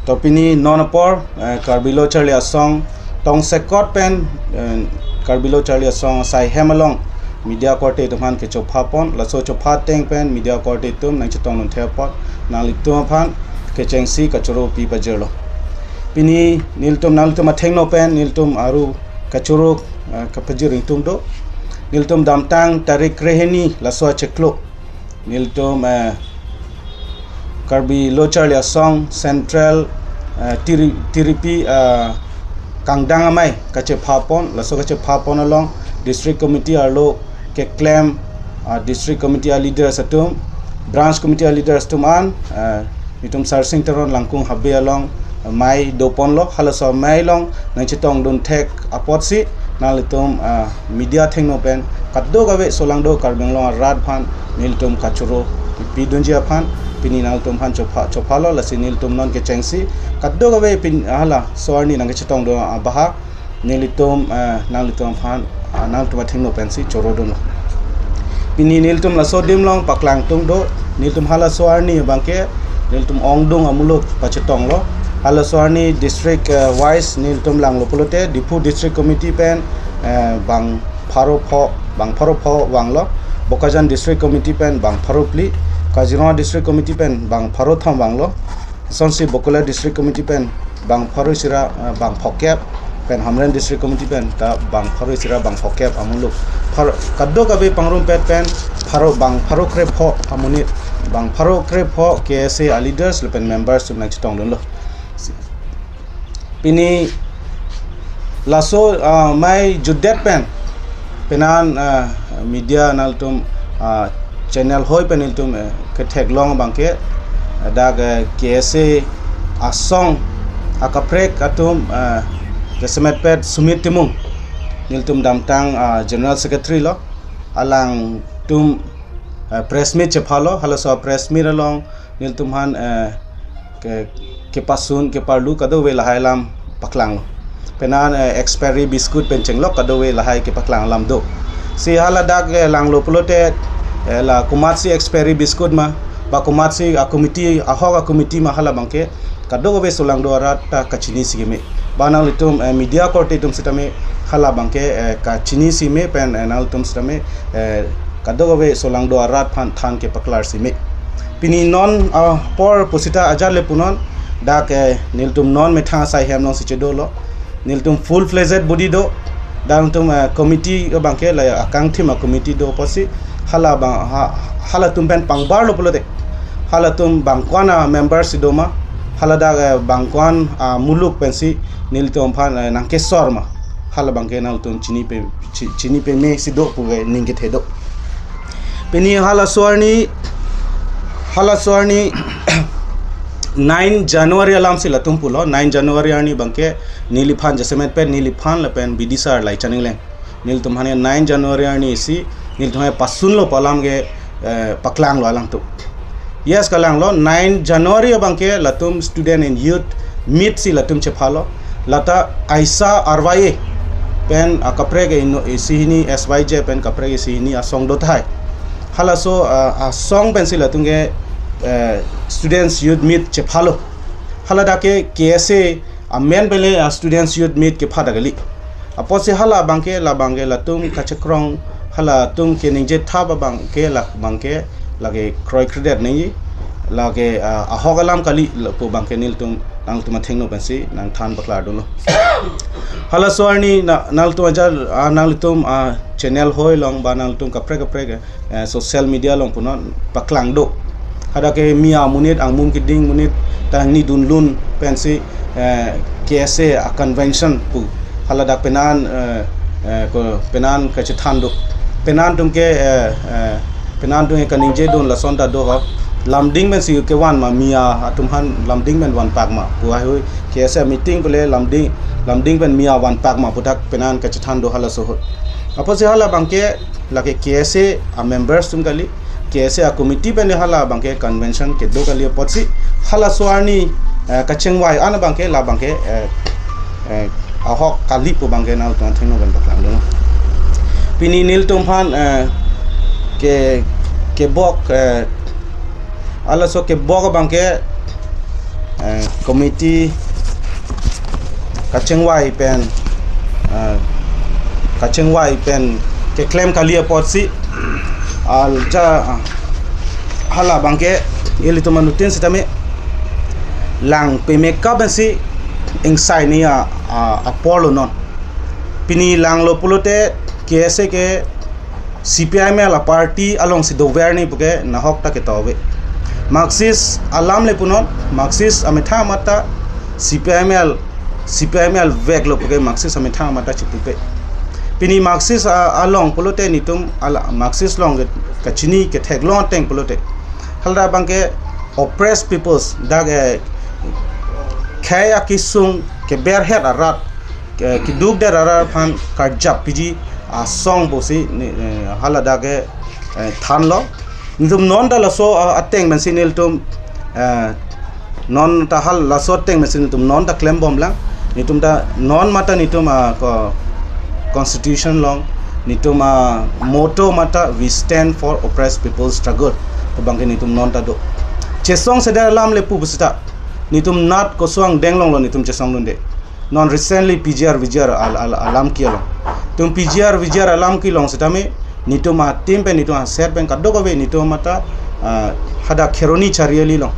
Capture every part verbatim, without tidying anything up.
To pini non apor, eh, Karbi Lo Charli Asong tongsekot pen, eh, Karbi Lo Charli Asong asai hem along media korte atum aphan kechopha pon, laso chopha ateng pen media korte atum nangchetongdun thek apot nanglitum aphan kechengsi kachoro pi pajirlo. Pini nelitum nanglitum athengno pen nelitum aru kachoro, eh, kapajir ingtung do. Nelitum damtang tarik krehini laso achiklo nelitum, eh, Karbi Lo Charli Asong Central, eh, Tiri-, Tiripi, eh, Kangdang Amei kachepha pon, laso kachepha pon along District Committee arlo keklem, ah, District Committee a leaders atum, Branch Committee a leaders atum an, eh, nelitum Sarsing Teron Langkung Habe along, eh, mei doponlo, halaso mei along nangchetongdun thek apotsi nanglitum, ah, media athengno pen kadokave solangdo Karbi Anglong arat aphan nelitum kachoro pidunji aphan pini nanglitum aphan chopha, chophalo, lasi nelitum non kechengsi kadokave pini halaso arni nangkechetongdun abahak nelitum, ah, nanglitum aphan, ah, nanglitum athengno pensi chorodunlo. Pini nelitum laso adim along paklangtung do, nelitum halaso arni abangke nelitum ongdung amuluk pachetonglo. Halaso arni district, eh, wise nelitum langlo pulote Diphu District Committee pen, eh, bang pharo pho, bang pharo pho vanglo. Bokajan District Committee pen bang pharo phli, Kaziranga District Committee pen bang pharo thom vanglo. Lasonsi Bakular District Committee pen bang pharo isi ra, eh, bang phokep, pen Hamren District Committee pen ta bang pharo isi ra bang phokep amuluk. Phar-, kadokave pangrumpet pen pharo, bang pharo krepho amonit, bang pharo krepho K S A a leaders lapen members atum nangchetongdunlo. Pini laso, ah, mei jutdet pen penan, ah, media nanglitum, ah, channel hoi pen nelitum, eh, ketheklong abangke, eh, dak, eh, K S A asong akaprek atum, eh, jasemetpet Sumit Timung, nelitum damtang, ah, General Secretary lo, alangtum, eh, press meet chephalo, halaso press meet along nelitum aphan, eh, ke, kepasun keparlu kadokave lahai alam paklanglo. Penan, eh, expiry biscuit pen chenglok kadokave lahai kepaklang alam do. Si hala dak, eh, langlo pulote, eh, la komatsi expiry biscuit ma, ba komatsi a committee, ahok a committee ma, hala abangke kadokave solangdo arat ta kachinisi keme. Ba nanglitum, eh, media korte atum sitame hala abangke, eh, kachinisi me pen, eh, nanglitum sitame, eh, kadokave solangdo arat aphan than kepaklarsi me. Pini non, ah, apor pusita ajat le punon, dak, eh, nelitum non methang asai hem alongsi chedolo. Nelitum full fledged body do. Dak nelitum, eh, committee abangke la akangthim a committee do apotsi hala abang ha, halatum pen pangbarlo pulote halatum bang ko-an a members si doma, hala dak, eh, bang ko-an amuluk pensi nelitum aphan, eh, nangkesor ma, hala abangke nangtum chini pe, chi-, chini pemesi do pu ke ning kethe do. Pini halaso arni, halaso arni nine January alamsi latum pulo. Nine January arni abangke neliphan jasemetpet neliphan lapen bidisar Laichan Engleng, nelitum aphan nine January arni si nelitum aphan pasunlo pu alam ke, eh, paklanglo alangtum. Yes, kalanglo, nine January abangke latum student and youth meet si latum chephalo. Lata aisa arvai pen akaprek isi hini, S Y J pen kaprek isi hini asong do tahai. Halaso, ah, asong pensi latum ke, eh, students youth meet chephalo. Hala dak ke K S A amen pen le, ah, students youth meet kepha dak kali. Apotsi hala abangke, la abangke latum kachekrong, halatum keningje thap abangke, la abangke lake kroikredet nangji, lake, ah, ahok alam kali pu abangke nelitum nangtum athengno pensi nangthan paklardunlo. Halaso arni na, nangtum ajat, ah, nangtum, ah, channel hoi along ba nangtum kaprek kaprek, eh, social media along punon paklang do. Hadak ke Miya amonit, angmum keding amonit ta nangni dunlun pensi, eh, K S A a convention pu. Hala dak penan, eh, eh, ko penan kachethan do. Penan atum ke, eh, eh, penan atum ke kaningje dun lason ta do ho. Lamding pensi kevan ma, Miya atum aphan lamding pen vanpak ma pu, ahui K S A meeting pule lamding, lamding pen Miya vanpak ma pu dak penan kachethan do halaso ahut. Apotsi hala abangke lake K S A a members atum kali, K S A a committee pen hala abangke convention kedo kali apotsi halaso arni, eh, kachingvai an abangke la abangke, eh, eh, ahok kali pu abangke nangtum athengno pen paklanglo. Pini nelitum aphan, eh, ke, kebok, eh, halaso kebok abangke eh, committee kachingvai pen, eh, kachingvai pen keklem kali apotsi alja, ah, hala abangke ilitum anutin sitame lang pemekap pensi ingsai ni a, a, apor lo non. Pini langlo pulote K S A ke C P I M L a party alongsi dover ni puke nahok ta keto ave. Marxist alam le punon, Marxist amethang amat ta C P I M L, C P I M L veklo puke Marxist amethang amat ta chipupe. Pini Marxist a, along pulote nitum ala, Marxist along ke kachini ketheklong ateng pulote, hala abangke oppressed peoples, dak, eh, khei akesung keberhet arat, ke, kedukdet arat aphan karjap piji asong pusi ni, eh, hala dak ke, eh, thanlo. Nitum non ta laso, ah, ateng pensi nelitum, eh, non ta hal laso ateng pensi nitum non ta klembomlang. Nitum ta non amat ta nitum, ah, ko, constitution along, nitum, ah, motto amat ta, "We stand for oppressed people struggle." Pu abangke nitum non ta do. Chesongsedet alam le pu pusita, nitum nat koso angdeng along lo nitum chesongdunde. Non recently P G R V G R al, al, alam ke along. Tum P G R V G R alam ke along sitame nitum ateam pen, nitum aset pen kadokave nitum amat ta, ah, hadak Kheroni Chariali along,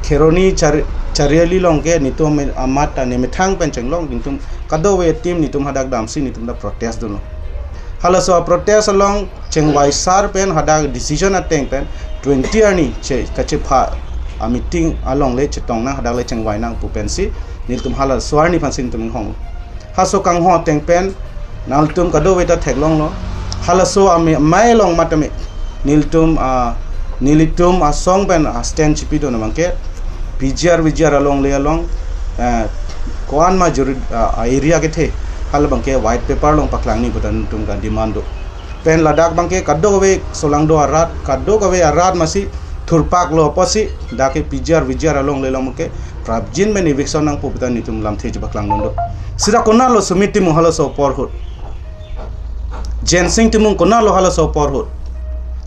Kheroni Chari-, Chariali along ke nitum amat ta nemethang pen chenglok, nitum kadokave team nitum hadak damsi nitum ta protest dunlo. Halaso protest along chingvai sar pen hadak decision ateng pen twenty arni che, kachepha a meeting along le chetong nang, hadak le chingvai nang pu pensi nelitum halaso arni aphansi nitum inghong. Halaso kanghong ateng pen nangtum kadokave ta theklonglo. Halaso ame, amei along matame nelitum, ah, nelitum asong pen a stand chipidun abangke P G R V G R along le along, eh, ko-an ma juri, ah, area kethe, hala abangke white paper along paklang ni pu ta nelitum ka demand do. Pen ladak abangke kadokave solangdo arat, kadokave arat masi thurpak lo apotsi dak ke P G R V G R along le along ke prapjin pen eviction nangpo pu ta nitum lamthe chepaklangdun do. Sita konatlo Sumit Timung halaso apor ahut? Jensing Timung konatlo halaso apor ahut?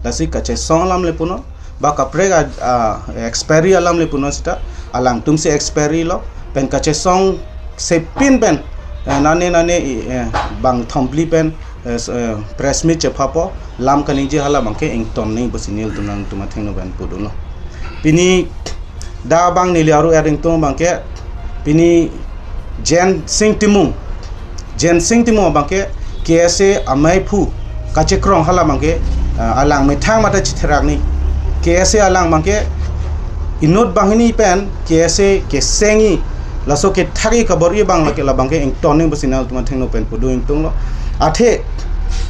Lasi kachesong alam le punon, ba kaprek a, a, expiry alam le punon sita, alangtum si expiry lo, pen kachesong sepin pen, eh, nane nane, eh, bang thomphli pen, eh, s-, eh, press meet chephapo, lam kaningje, hala abangke ington nangji pusi nelitum nangtum athengno pen pudunlo. Pini dak abang neli aru ering tung abangke, pini Jensing Timung, Jensing Timung abangke K S A ameiphu kachekrong, hala abangke, ah, alang methang amat ta chitherak ni. K S A alang abangke inut banghini pen K S A kesengji, laso kethakji kabor-i abang lake, la abangke ington nangji pusi nangtum athengno pen pudu ingtunglo. Athe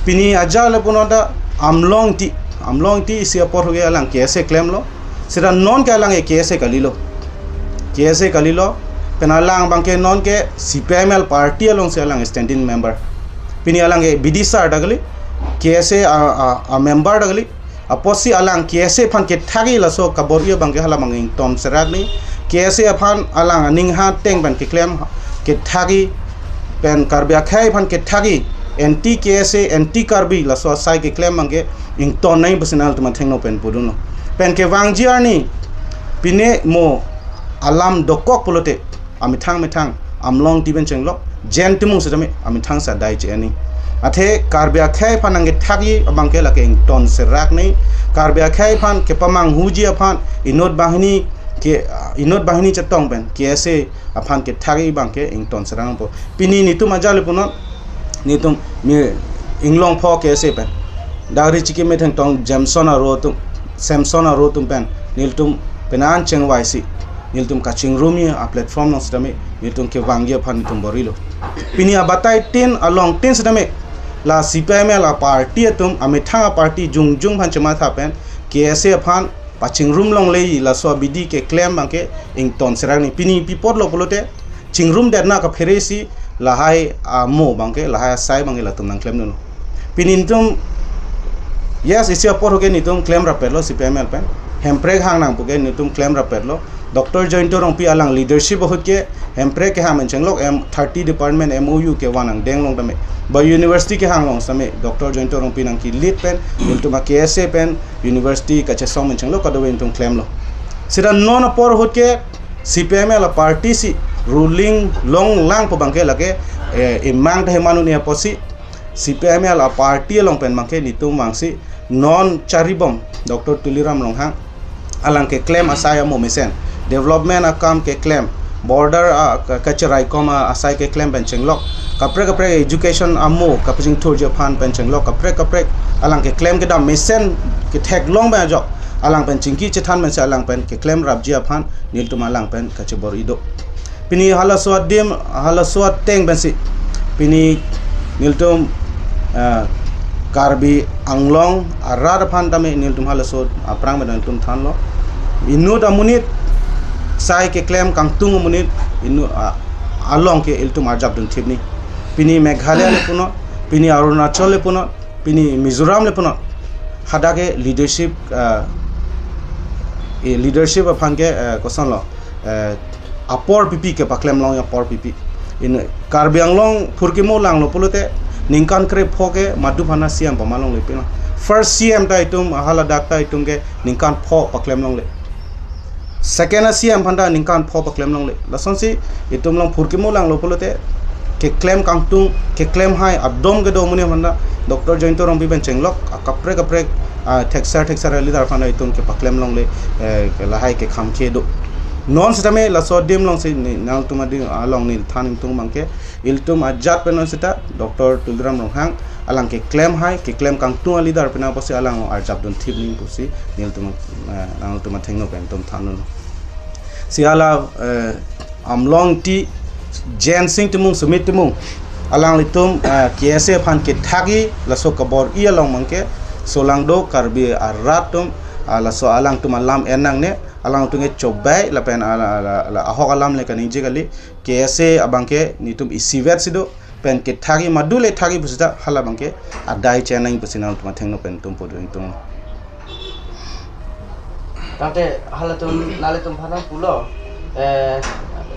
pini ajat le punon ta Amlong Ingti, Amlong Ingti isi apor ahut ke alang K S A klemlo. Sita non ke alang ke K S A kalilo. K S A kalilo. Pen alang abangke non ke C P I M L party alongsi alang standing member. Pini alang ke bidisar ta kali, K S A a, a, a member ta kali. Apotsi alang K S A aphan kethakji laso kabor-i abangke hala abang ington serak ni. K S A aphan alang aning ha ateng pen keklem kethakji, pen Karbi akhei aphan kethakji, anti K S A, anti Karbi laso asai keklem abangke ington nangji pusi nangtum athengno pen pudunlo. Pen kevangji arni pine mo alam dokok pulote, amethang methang Amlong Ingti pen chenglok, Jen Timung sitame amethang si adai che-en ni. Athe Karbi akhei aphan nangkethakji abangke lake ington serak ni. Karbi akhei aphan kepamanghuji aphan inut banghini ke, inut banghini chetong pen K S A aphan kethakji abangke ington serak nangpo. Pini nitum ajat le punon, nitum mi inglong pho K S A pen. Dak Richiki metheng tong Jameson aro atum, Samson aro atum pen nelitum penan chengvaisi, nelitum kachingrumji a platform along sitame nelitum kevangji aphan nelitum bor-ilo. Pini abatai tin along tin sitame la C P I M L a party atum, amethang a party jongjong aphan chematha pen K S A aphan pachingrum longleji laso abidi keklem abangke ington serak ni. Pini pi apotlo pulote, chingrumdet na kaphere si lahai amo abangke, lahai asai abangke latum nangklemdunlo. Pini nitum, yes, isi apor ahut ke nitum klem rapetlo C P I M L pen. Hemprek hang nang puke nitum klem rapetlo. Doctor Jayanta Rongpi alang leadership ahut ke Hemprek kehang pen chenglok, M thirty department M O U kevan angdeng along tame, ba university kehang along tame Doctor Jayanta Rongpi nangki lead pen, nitum a K S A pen university kachesong pen chenglok, kadokave nitum klemlo. Sita non apor ahut ke C P I M L a party si ruling longlang pu abangke lake, eh, imang ta hemanun apotsi C P I M L a party along pen abangke netum vangsi non charibom Doctor Tuliram Ronghang alang keklem asai amo mesen, development akam keklem, border a ka- kacherai kom a- asai keklem pen chenglok, kaprek kaprek education amo kapachingthurji aphan pen chenglok, kaprek kaprek alang keklem kedam mesen ketheklong pen ajok alang pen chingki chethan pensi alang pen keklem rapji aphan nelitum alang pen kachebor-i do. Pini halaso adim, halaso ateng pensi pini nelitum, eh, Karbi Anglong arat aphan tame nelitum halaso aphrang pen nelitum thanlo. Inut amonit sai keklem kangtung amonit inut, ah, along ke ilitum arjap dun thip ni. Pini Meghalaya le punon, pini Arunachal le punon, pini Mizoram le punon, hadak ke leadership, ah, eh, leadership aphan ke, eh, kosonlo, eh, apor pipi kepaklemlong apor pipi. In Karbi Anglong phurkimo langlo pulote ningkan krepho ke madu aphan a C M pamalongle pina. First C M ta itum, haladak ta itum ke ningkan pho paklemlongle. Second a C M aphan ta ningkan pho paklemlongle. Lasonsi itum along phurkimo langlo pulote keklem kangtung, keklem hai adom kedo amonit aphan ta Doctor Jayanta Rongpi pen chenglok, a kaprek kaprek, ah, thekser thekser a leader aphan ta itum kepaklemlongle, eh, lahai kekhang kedo. Non sitame laso adim alongsi ne- nangtum adim along neli than ingtung abangke ilitum ajat pen non sita Doctor Tuliram Ronghang alang keklem hai, keklem kangtung a leader pina apotsi alang arjap dun thip ni pusi nelitum, eh, nangtum athengno pen nelitum thanlo. Si hala, eh, Amlong ti Jensing Timung, Sumit Timung, alanglitum, eh, K S A aphan kethak-i laso kabor-i along abangke solangdo Karbi arat atum, ah, laso alangtum alam en nangne, alangtum ke chobai lapen ala, ala, ala, ahok alam le kaningje kali. K S A abangke netum isivet si do, pen kethak-i madu le thak-i pusita hala abangke adai chenang pusi nangtum athengno pen nelitum pudun ingtung. Tangte halatum nanglitum aphan pulo, eh,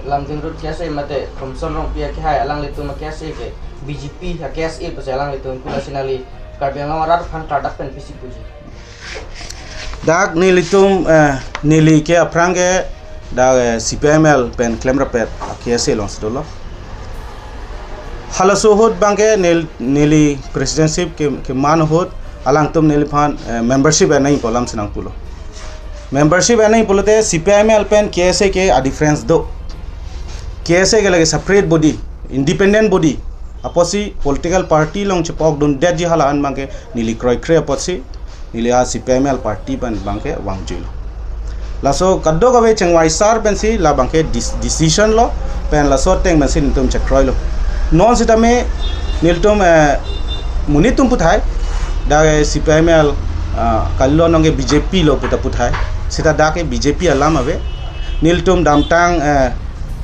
Lamding Road K S A mate Thomson Rongpi akehai alanglitum K S A ke B J P ha K S A pusi alanglitum pulo, si nangli Karbi Anglong arat aphan klardak pen pisi puji. Dak nelitum, eh, neli ke aphrang ke dak, eh, C P I M L pen klemrapet a K S A alongsi dolo. Halaso ahut abangke nel- neli presidency ke, keman ahut alangtum neliphan, eh, membership en nangji pu alam si nangpulo. Membership en nangji pulote C P I M L pen K S A ke a difference do. K S A ke lake separate body, independent body. Apotsi political party along chepok dundetji hala an abangke neli kroikre apotsi neli a C P I M L party pen abangke vangjuilo. Laso kadokave chengvai sar pensi la abangke dis- decision lo, pen laso ateng pensi netum chekroilo. Non sitame nelitum, eh, monit atum puthai, dak, eh, C P I M L, ah, kalilo nonke B J P lo puta puthai. Sita dak ke B J P alam ave. Nelitum damtang, eh,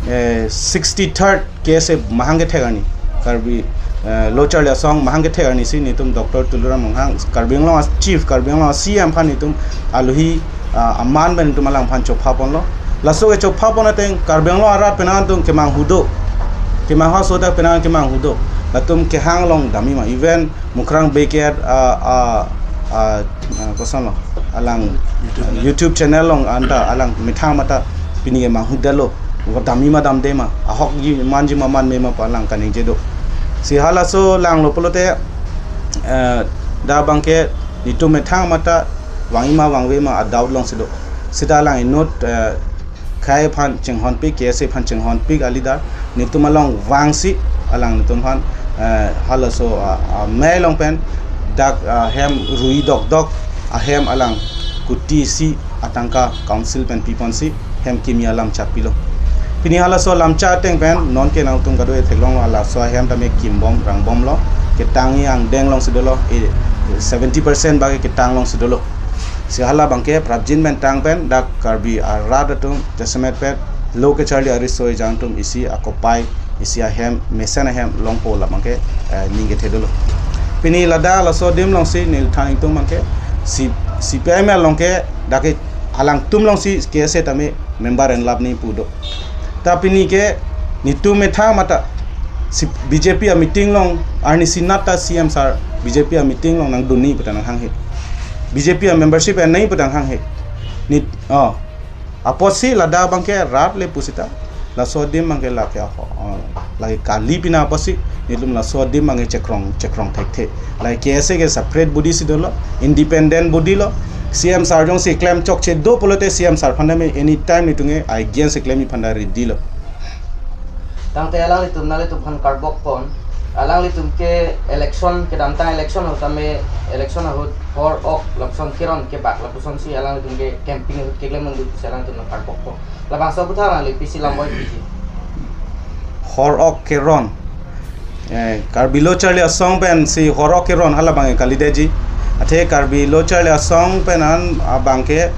eh, sixty-third K S A mahang kethek arni, Karbi, eh, Lo Charli Asong mahang kethek arni si netum Doctor Tuliram Ronghang, Karbi Anglong a chief, Karbi Anglong a C M aphan netum alohi, ah, aman pen netum alangphan chopha ponlo. Laso kechopha pon ateng Karbi Anglong arat penang atum kemanghu do. Kemanghu aso dak penang kemanghu do. Latum kehang along damji ma. Even Mukrang Bey ke, ah, ah, ah, ah, kosonlo, alang YouTube channel along anta alang methang mata pini ke manghudetlo, damji ma damde ma, ahokji manji ma manme ma pu alang kaningje do. Si halaso langlo pulote, eh, dak abangke netum methang mata vangji ma vangve ma a doubt alongsi do. Sita alang inut, eh, khei aphan chinghonpik, K S A aphan chinghonpik a leader, netum along vangsi alang netum aphan, eh, halaso, ah, ah, mei along pen dak, ah, hem rui dokdok ahem alang kuti isi atangka council pen piponsi hem kimi alam chapilo. Pini halaso alam cha ateng pen nonke nangtum kado-e theklonglo, halaso ahem tame kimbom rangbomlo, ketangji angdeng alongsi dolo, eh, seventy percent abangke ketang alongsi dolo. Si hala abangke prapjin pen tang pen dak Karbi arat atum jasemet pet lo kecharli ariso ejang atum isi akopai, isi ahem, mesen ahem longpo la abangke, eh, ning kethe dolo. Pini ladak laso adim alongsi neli than ingtung abangke si C P I M L along ke dak ke alangtum alongsi K S A tame member enlap nangji pu do. Ta pini ke netum methang mata si B J P a meeting along arni sinat ta C M sir B J P a meeting along nangdun nangji puta nanghanghe. B J P a membership en nangji puta nanghanghe. Ni, oh. Apotsi ladak abangke rat le pusita, laso adim abangke lake aho, eh, lake kali pina apotsi, nelitum laso adim abangke chekrong, chekrong thekthe. Lake K S A ke separate body si dolo, independent body lo, C M sir jongsi klem chokche do pulote C M sir aphan tame anytime nelitum ke against si klem aphan ta ready lo. Tangte alanglitum nanglitum aphan karbok pon. Alanglitum ke election kedamtang election ahut tame election ahut hor ok lapuson keron kebak lapusonsi alanglitum ke campaign ahut keklem un-e pusi alanglitum nangkarbok pon. Labangso aputhak alangli pisi lam-oi piji. Hor ok keron. Eh, Karbi Lo Charli Asong pensi hor ok keron hala abangke kalidetji. Athe Karbi Lo Charli Asong pen an abangke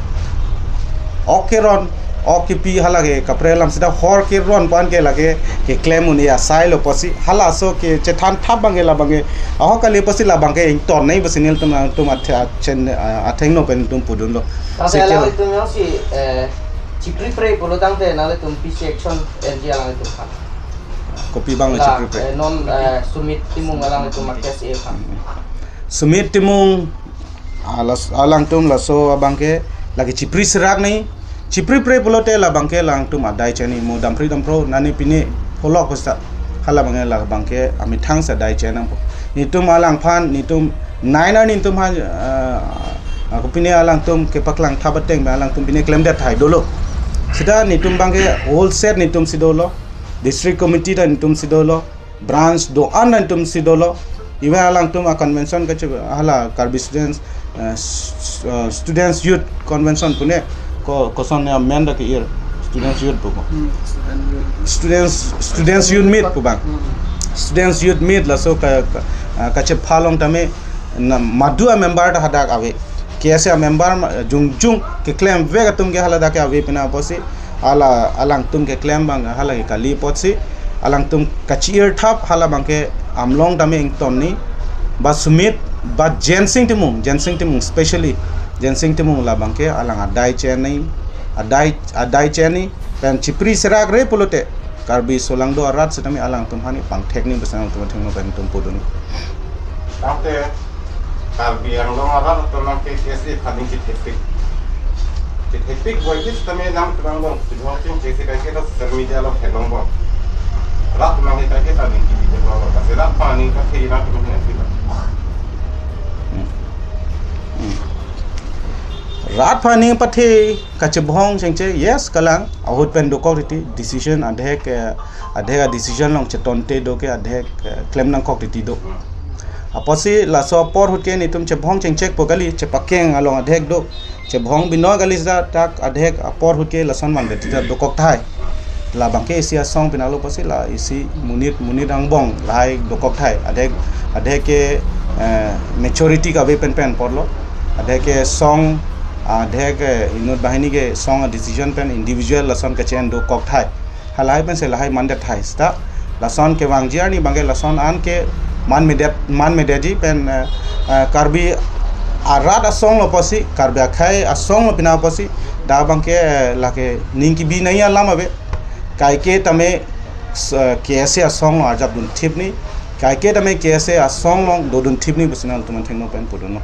ok keron, ok kepi hala ke kaprek alam sita, hor keron pu an ke lake keklem un-e asai lo apotsi, halaso ke chethan thap abangke labangke ahok kali apotsi labangke ington nai pusi nelitum, tum athe-, achen, ah, athengno pen tum pudunlo. Tangte seke alanglitum jongsi, eh, chipripre pulo tangte nanglitum pisi action enji alanglitum aphan? Kopi abang la, chipripre? Eh, non, eh, Sumit Timung alanglitum ma K S A aphan. Sumit Timung, alas-, alangtum laso abangke lake chipri serak ni, chipripre pulote labangke alangtum adai che-en ni, mo damphri damphro nani pine pholok hosta, hala abangke labangke amethang si adai che-en nangpo. Nelitum alangphan, nelitum nai nar nelitum aphan, eh, ako pine alangtum kepaklang thap ateng ba alangtum pine klemdet thai dolo. Sita nelitum abangke whole set nelitum si dolo, district committee ta nelitum si dolo, branch do-an nelitum si dolo. Even alangtum a convention kache hala Karbi Students, eh, s-, s-, eh, Students Youth Convention pune ko, koson ya men da ke ir Students Youth pu ko. Hmm, student youth. Students, Students Youth Meet pu abang. Hmm. Students Youth Meet laso ka, ka, ah, kachepha along tame na madu amember ta hadak ave. K S A amember ma, jongjong keklem vek atum ke hala dak ke ave pina apotsi, hala alangtum keklem abang hala ke kali apotsi, alangtum kachi-ir thap hala abangke amlong tame ington ni, ba Sumit, ba Jensing Timung, Jensing Timung specially, Jensing Timung labangke alang adai che-en ni, adai, adai che-en ni, pen chipri serak re pulote, Karbi solangdo arat sitame alangtum aphan ni pangthek ni pusi alangtum athengno pen tum pudun. Tangte Karbi Anglong arat atum nang K S A aphan ningkethepik. Kethepik boi ke sitame nangtum along, chibong chingche si kaike ta social media along kelong bom. Rat nang kaike ta ningkethepik bom. Kasi rat aphan ningkethepik nangtum ningkethepik. Hmm. Hmm. Rat aphan ningkepathe kachibong chingche, yes, kalang, ahut pen dokok titi, decision adhek, eh, adhek a decision along chetonte do ke adhek, eh, klem nangkok titi do. Apotsi laso apor ahut ke nelitum chibong chingchek po kali, chepakeng along adhek do, chibong binong kali sita dak adhek apor ahut ke lason man titi ta dokok thai. Labangke isi asong pina lo apotsi la isi monit monit angbong lahai dokok thai. Adhek, adhek ke, eh, maturity kave pen pen apor lo. Adhek ke song, adhek ke inut banghini ke song a decision pen individual lason kache-en dokok thai. Halahai pensi lahai mandet thai sita. Lason kevangji arni abangke lason an ke man medet, man medetji pen, eh, eh, Karbi arat asong lo apotsi, Karbi akhei asong lo pina apotsi, dak abangke, eh, lake ning kebi nai alam ave. Kaike tame, eh, K S A asong lo arjap dun thip ni, kaike tame K S A asong lo dodun thip ni pusi nangtum athengno pen pudun lo.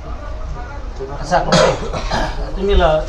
Asa, okay. Tumi la